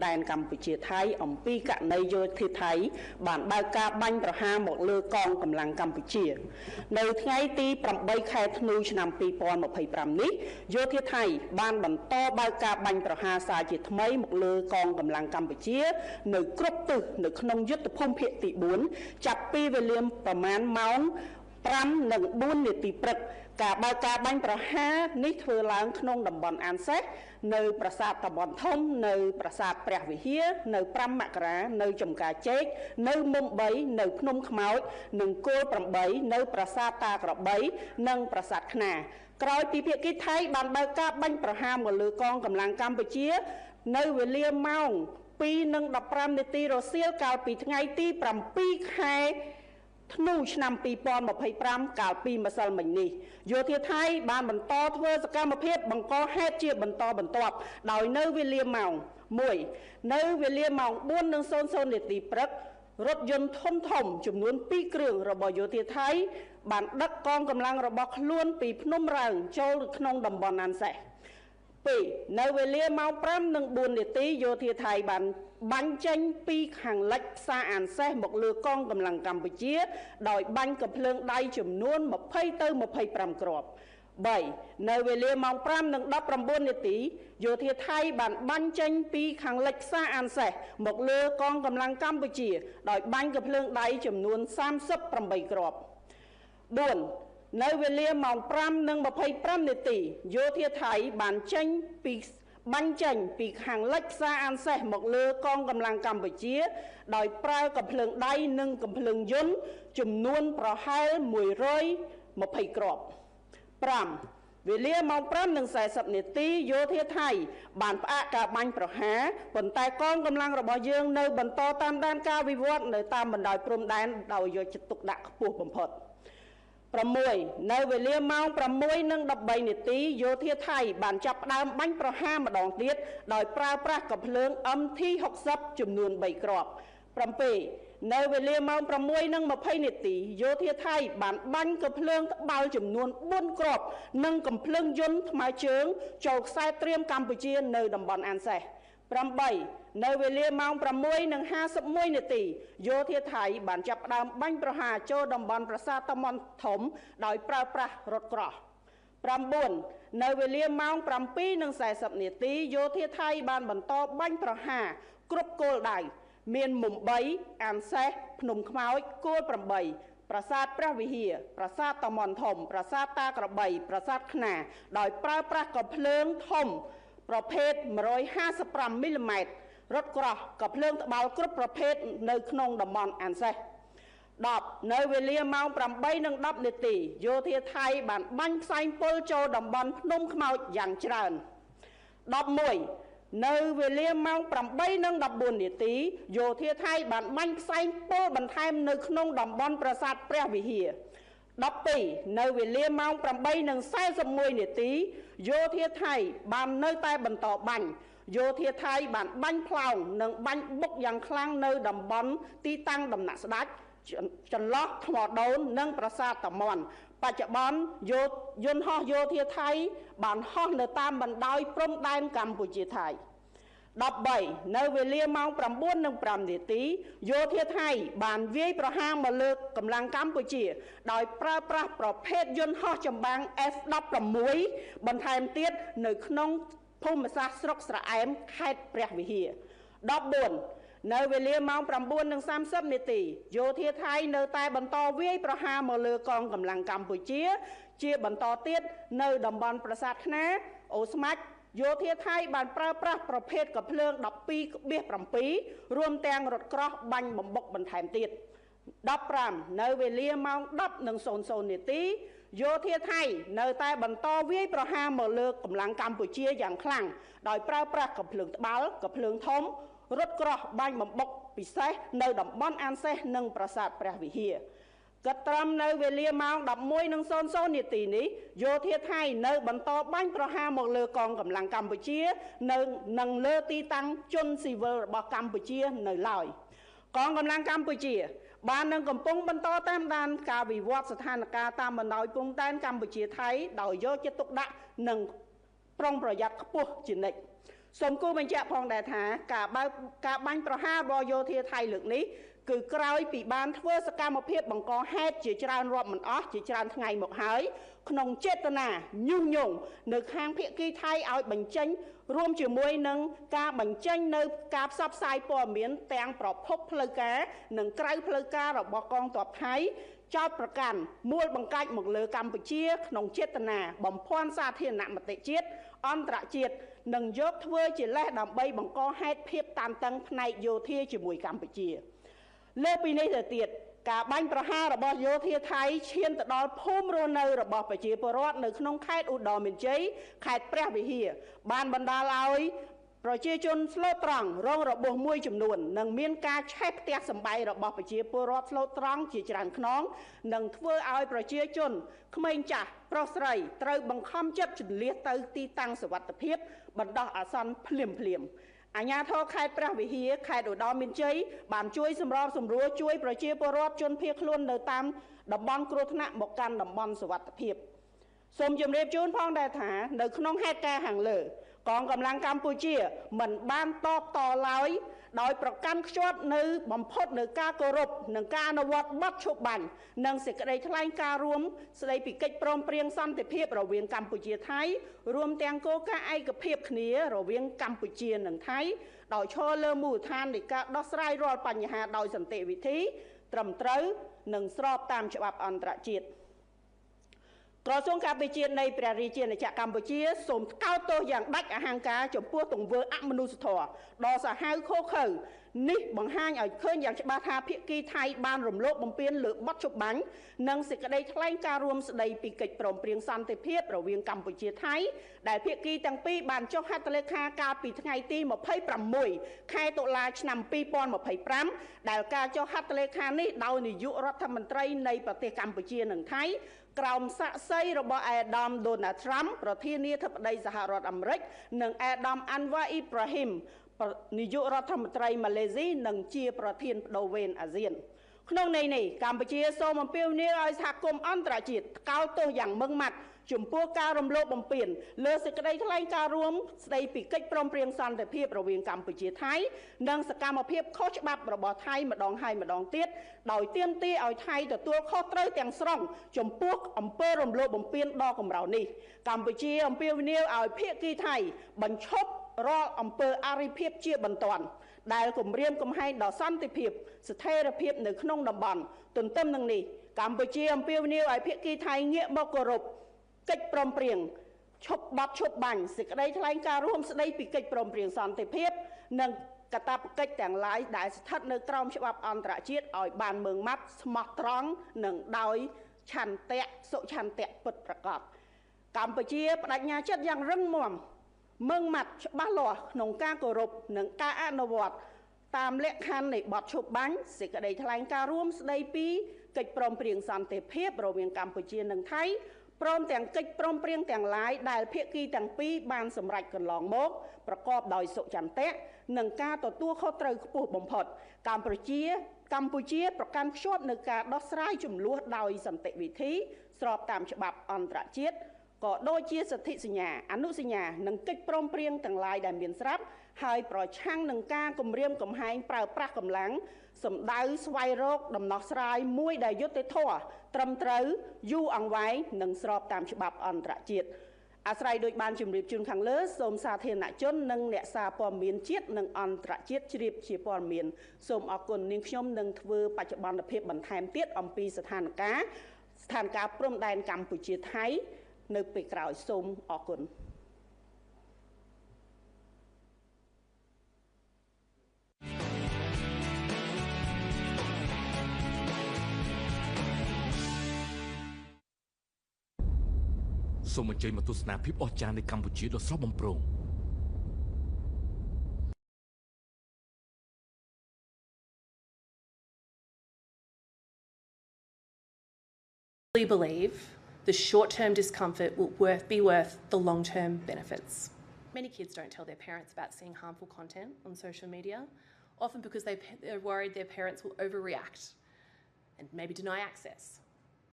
ដែនកម្ពុជាថៃអំពីករណីយោធាថៃបានបើកការបាញ់ប្រហារមកលើកងកម្លាំងកម្ពុជា នៅថ្ងៃទី8ខែធ្នូឆ្នាំ2025នេះយោធាថៃបានបន្តបើកការបាញ់ប្រហារសារជាថ្មីមកលើកងកម្លាំងកម្ពុជា នៅគ្រប់ទិសនៅក្នុងយុទ្ធភូមិភាគទី4ចាប់ពីវេលាប្រមាណម៉ោង5និង4នាទីព្រឹកការបើកការបាញ់ប្រហារនេះធ្វើឡើងក្នុងតំបន់អានសេះនៅប្រាសាទតំបន់ធំនៅប្រាសាទព្រះវិហារនៅ5មករានៅចំការចេកនៅមុំ3នៅភ្នំខ្មោចនិងគោល8នៅប្រាសាទតាក្របីនិងប្រាសាទខ្នាក្រោយពីភាគីថៃបានបើកការបាញ់ប្រហារមកលើកងកម្លាំងកម្ពុជា នៅវេលាម៉ោង2:15នាទីរសៀលកាលពីថ្ងៃទី7ខែធ្នូឆ្នាំ2025កាលពីម្សិលមិញនេះយោធាថៃបានបន្តធ្វើសកម្មភាពបង្កហេតុជាបន្តបន្ទាប់ដោយនៅវេលាម៉ោង1នៅវេលាម៉ោង4:00នាទីព្រឹករថយន្តធំធំចំនួន2គ្រឿងរបស់យោធាថៃបានដឹកកងកម្លាំងរបស់ខ្លួនពីភ្នំរើងចូលក្នុងតំបន់អានសេះ2នៅវេលាម៉ោង5:04នាទីយោធាថៃបានបាញ់ចេញពីខាងលិចផ្សារអានសេះមកលើកងកម្លាំងកម្ពុជា ដោយបាញ់កំភ្លើងដៃចំនួន20ទៅ25គ្រាប់3នៅវេលាម៉ោង5:19នាទីយោធាថៃបានបាញ់ចេញពីខាងលិចផ្សារអានសេះមកលើកងកម្លាំងកម្ពុជា ដោយបាញ់កំភ្លើងដៃចំនួន38គ្រាប់4នៅវេលាម៉ោង5:25នាទីយោធាថៃបានចេញពីបាញ់ចេញពីខាងលិចផ្សារអានសេះមកលើកងកម្លាំងកម្ពុជា ដោយប្រើកំភ្លើងដៃនិងកំភ្លើងយន្តចំនួនប្រហែល120គ្រាប់5វេលាម៉ោង5:40នាទីយោធាថៃបានផ្អាកការបាញ់ប្រហារប៉ុន្តែកងកម្លាំងរបស់យើងនៅបន្តតាមដានការវិវត្តនៅតាមបណ្ដោយព្រំដែនដោយយកចិត្តទុកដាក់ខ្ពស់បំផុត6នៅវេលាម៉ោង6:13នាទីយោធាថៃបានចាប់ផ្ដើមបាញ់ប្រហារម្ដងទៀតដោយប្រើប្រាស់កាំភ្លើង MT60 ចំនួន3គ្រាប់7នៅវេលាម៉ោង6:20នាទីយោធាថៃបានបាញ់កាំភ្លើងត្បាល់ចំនួន4គ្រាប់និងកាំភ្លើងយន្តថ្មើរជើងចូលខ្សែត្រៀមកម្ពុជានៅតំបន់អានសេះ8នៅវេលាម៉ោង6:51នាទីយោធាថៃបានចាប់ផ្ដើមបាញ់ប្រហារចូលតំបន់ប្រាសាទតាមាន់ធំដោយប្រើប្រាស់រថក្រោះ9នៅវេលាម៉ោង7:40នាទីយោធាថៃបានបន្តបាញ់ប្រហារគ្រប់គោលដៅមានមុំ3អានសេះភ្នំខ្មោចគោល8ប្រាសាទព្រះវិហារប្រាសាទតាមាន់ធំប្រាសាទតាក្របីប្រាសាទខ្នាដោយប្រើប្រាស់កាំភ្លើងធំប្រភេទ155មីលីម៉ែត្ររថក្រោះកាំភ្លើងត្បាល់គ្រប់ប្រភេទនៅក្នុងតំបន់អានសេះ10នៅវេលាម៉ោង8:10នាទីយោធាថៃបានបាញ់ផ្សែងពុលចូលតំបន់ភ្នំខ្មោចយ៉ាងច្រើន11នៅវេលាម៉ោង8:14នាទីយោធាថៃបានបាញ់ផ្សែងពុលបន្ថែមនៅក្នុងតំបន់ប្រាសាទព្រះវិហារ12នៅវេលាម៉ោង8:41នាទីយោធាថៃបាននៅតែបន្តបាញ់យោធាថៃបានបាញ់ផ្លោងនិងបាញ់បុកយ៉ាងខ្លាំងនៅតំបន់ទីតាំងដំណាក់ស្ដេចចន្លោះថ្មដូននិងប្រាសាទតាមាន់បច្ចុប្បន្នយន្តហោះយោធាថៃបានហោះនៅតាមបណ្ដោយព្រំដែនកម្ពុជាថៃ13នៅវេលាម៉ោង9:05នាទីយោធាថៃបានវាយប្រហារមកលើកម្លាំងកម្ពុជា ដោយប្រើប្រាស់ប្រភេទយន្តហោះចម្បាំង F16 បន្ថែមទៀតនៅក្នុងភូមិសាស្ត្រស្រុកស្រអែមខេត្តព្រះវិហារ14នៅវេលាម៉ោង9:30នាទីយោធាថៃនៅតែបន្តវាយប្រហារមកលើកងកម្លាំងកម្ពុជា ជាបន្តទៀតនៅតំបន់ប្រាសាទខ្នាអូស្មាច់យោធាថៃបានប្រើប្រាស់ប្រភេទកាំភ្លើង 12.7 រួមទាំងរថក្រោះបាញ់បំបុកបន្ថែមទៀត15នៅវេលាម៉ោង10:00នាទីយោធាថៃនៅតែបន្តវាយប្រហារមកលើកម្លាំងកម្ពុជាយ៉ាងខ្លាំងដោយប្រើប្រាស់កាំភ្លើងត្បាល់កាំភ្លើងធំរថក្រោះបាញ់បំបុកពិសេសនៅតំបន់អានសេះនិងប្រាសាទព្រះវិហារគិតត្រឹមនៅវេលាម៉ោង11:00នាទីនេះយោធាថៃនៅបន្តបាញ់ប្រហារមកលើកងកម្លាំងកម្ពុជានៅនឹងលើទីតាំងជនស៊ីវិលរបស់កម្ពុជានៅឡើយកងកម្លាំងកម្ពុជាបាននឹងកំពុងបន្តតាមដានការវិវត្តស្ថានភាពតាមបណ្ដោយព្រំដែនកម្ពុជាថៃដោយយកចិត្តទុកដាក់និងប្រុងប្រយ័ត្នខ្ពស់ជានិច្ច សូមគូបញ្ជាក់ផងដែរថាការបើកការបាញ់ប្រហាររបស់យោធាថៃលើកនេះគឺក្រោយពីបានធ្វើសកម្មភាពបង្កហេតុជាច្រើនរាប់មិនអស់ជាច្រើនថ្ងៃមកហើយក្នុងចេតនាញុះញង់នៅខាងភាគីថៃឲ្យបញ្ចេញរួមជាមួយនឹងការបញ្ចេញនៅការផ្សព្វផ្សាយព័ត៌មានទាំងប្រភពផ្លូវការនិងក្រៅផ្លូវការរបស់កងទ័ពថៃចោទប្រកាន់មូលបង្កាច់មកលើកម្ពុជាក្នុងចេតនាបំភាន់សាធារណមតិជាតិអន្តរជាតិនិងយកធ្វើជាលេសដើម្បីបង្កហេតុភាពតានតឹងផ្នែកយោធាជាមួយកម្ពុជាលើពីនេះទៅទៀតការបាញ់ប្រហាររបស់យោធាថៃឈានទៅដល់ភូមិរស់នៅរបស់ប្រជាពលរដ្ឋនៅក្នុងខេត្តឧត្តរមានជ័យខេត្តព្រះវិហារបានបណ្ដាលឲ្យប្រជាជនស្លូតត្រង់រងរបួសមួយចំនួននិងមានការឆេះផ្ទះសម្បែងរបស់ប្រជាពលរដ្ឋស្លូតត្រង់ជាច្រើនខ្នងនិងធ្វើឲ្យប្រជាជនក្មេងចាស់ប្រុសស្រីត្រូវបង្ខំចិត្តជម្លៀសទៅទីតាំងសុវត្ថិភាពបណ្ដោះអាសន្នភ្លាមៗអាជ្ញាធរខេត្តព្រះវិហារខេត្តឧត្តរមានជ័យបានជួយសម្របសម្រួលជួយប្រជាពលរដ្ឋជនភៀសខ្លួននៅតាមតំបន់គ្រោះថ្នាក់មកកាន់តំបន់សុវត្ថិភាពសូមជម្រាបជូនផងដែរថានៅក្នុងហេតុការណ៍ខាងលើកងកម្លាំងកម្ពុជាមិនបានតបតឡើយដោយប្រកាន់ខ្ជាប់នៅបំផុតនៅការគោរពនិងការអនុវត្តបទឈប់បាញ់និងសេចក្តីថ្លែងការណ៍រួមស្តីពីកិច្ចព្រមព្រៀងសន្តិភាពរវាងកម្ពុជាថៃរួមទាំងគោលការណ៍ឯកភាពគ្នារវាងកម្ពុជានិងថៃដោយឈរលើមូលដ្ឋាននៃការដោះស្រាយរាល់បញ្ហាដោយសន្តិវិធីត្រឹមត្រូវនិងស្របតាមច្បាប់អន្តរជាតិក្រសួងការពារជាតិនៃព្រះរាជាណាចក្រកម្ពុជាសូមថ្កោលទោសយ៉ាងដាច់អហង្ការចំពោះទង្វើអមនុស្សធម៌ដ៏សាហាវឃោរឃៅនេះបង្ហាញឲ្យឃើញយ៉ាងច្បាស់ថាភាគីថៃបានរំលោភបំពានលើបទឈប់បាញ់និងសេចក្តីថ្លែងការណ៍រួមស្តីពីកិច្ចព្រមព្រៀងសន្តិភាពរវាងកម្ពុជាថៃដែលភាគីទាំងពីរបានចុះហត្ថលេខាកាលពីថ្ងៃទី26ខែតុលាឆ្នាំ2025ដែលការចុះហត្ថលេខានេះដោយនាយករដ្ឋមន្ត្រីនៃប្រទេសកម្ពុជានិងថៃក្រោមសាក្សីរបស់អេដាមដូណាល់ត្រាំប្រធានាធិបតីសហរដ្ឋអាមេរិកនិងអេដាមអាន់វ៉ាអ៊ីប្រាហ៊ីមនាយករដ្ឋមន្ត្រីម៉ាឡេស៊ីនិងជាប្រធានប្ដូរវេនអាស៊ានក្នុងន័យនេះកម្ពុជាសូមអំពាវនាវឲ្យសហគមន៍អន្តរជាតិថ្កោលទោសយ៉ាងម៉ឺងម៉ាត់ចំពោះការរំលោភបំពានលើសេចក្តីថ្លែងការណ៍រួមស្តីពីកិច្ចព្រមព្រៀងសន្តិភាពរវាងកម្ពុជាថៃនិងសកម្មភាពខុសច្បាប់របស់ថៃម្ដងហើយម្ដងទៀតដោយទាមទារឲ្យថៃទទួលខុសត្រូវទាំងស្រុងចំពោះអំពើរំលោភបំពានដ៏កម្រនេះកម្ពុជាអំពាវនាវឲ្យភាគីថៃបញ្ឈប់រាល់អំពើអរិភាពជាបន្ទាន់ដែលគំរាមកំហែងដល់សន្តិភាពស្ថិរភាពនៅក្នុងតំបន់ទន្ទឹមនឹងនេះកម្ពុជាអំពាវនាវឲ្យភាគីថៃងាកមកគោរពកិច្ចព្រមព្រៀងឈប់បទឈប់បាញ់សេចក្តីថ្លែងការណ៍រួមស្តីពីកិច្ចព្រមព្រៀងសន្តិភាពនិងកាតព្វកិច្ចទាំងឡាយដែលស្ថិតនៅក្រោមច្បាប់អន្តរជាតិឲ្យបានម៉ឺងម៉ាត់ស្មោះត្រង់និងដោយឆន្ទៈសុឆន្ទៈពិតប្រាកដកម្ពុជាបដិញ្ញាចិត្តយ៉ាងរឹងមាំម៉ឺងម៉ាត់ច្បាស់លាស់ក្នុងការគោរពនិងការអនុវត្តតាមលក្ខខណ្ឌនៃបទឈប់បាញ់សេចក្តីថ្លែងការណ៍រួមស្តីពីកិច្ចព្រមព្រៀងសន្តិភាពរវាងកម្ពុជានិងថៃព្រមទាំងកិច្ចព្រមព្រៀងទាំងឡាយដែលភាគីទាំងពីរបានសម្រេចកន្លងមកប្រកបដោយសុចន្ទៈនិងការទទួលខុសត្រូវខ្ពស់បំផុតកម្ពុជាប្រកាន់ខ្ជាប់នៅការដោះស្រាយចំនួនដោយសន្តិវិធីស្របតាមច្បាប់អន្តរជាតិក៏ដូចជាសិទ្ធិសញ្ញាអនុសញ្ញានិងកិច្ចព្រមព្រៀងទាំងឡាយដែលមានស្រាប់ហើយប្រឆាំងនឹងការគំរាមកំហែងប្រើប្រាស់កម្លាំងសម្ដៅស្វែងរកដំណោះស្រាយមួយដែលយុត្តិធម៌ត្រឹមត្រូវយូរអង្វែងនិងស្របតាមច្បាប់អន្តរជាតិអាស្រ័យដោយបានជម្រាបជូនខាងលើសូមសាធារណជននិងអ្នកសារព័ត៌មានជាតិនិងអន្តរជាតិជ្រាបជាព័ត៌មានសូមអរគុណនាងខ្ញុំនឹងធ្វើបច្ចុប្បន្នភាពបន្ថែមទៀតអំពីស្ថានភាពព្រំដែនកម្ពុជាថៃនៅពេលក្រោយសូមអរគុណសូមអញ្ជើញមកទស្សនាភាពអស្ចារ្យនៃកម្ពុជាដ៏ស្រស់បំព្រង Believe the short-term discomfort will be worth the long-term benefits. Many kids don't tell their parents about seeing harmful content on social media, often because they're worried their parents will overreact and maybe deny access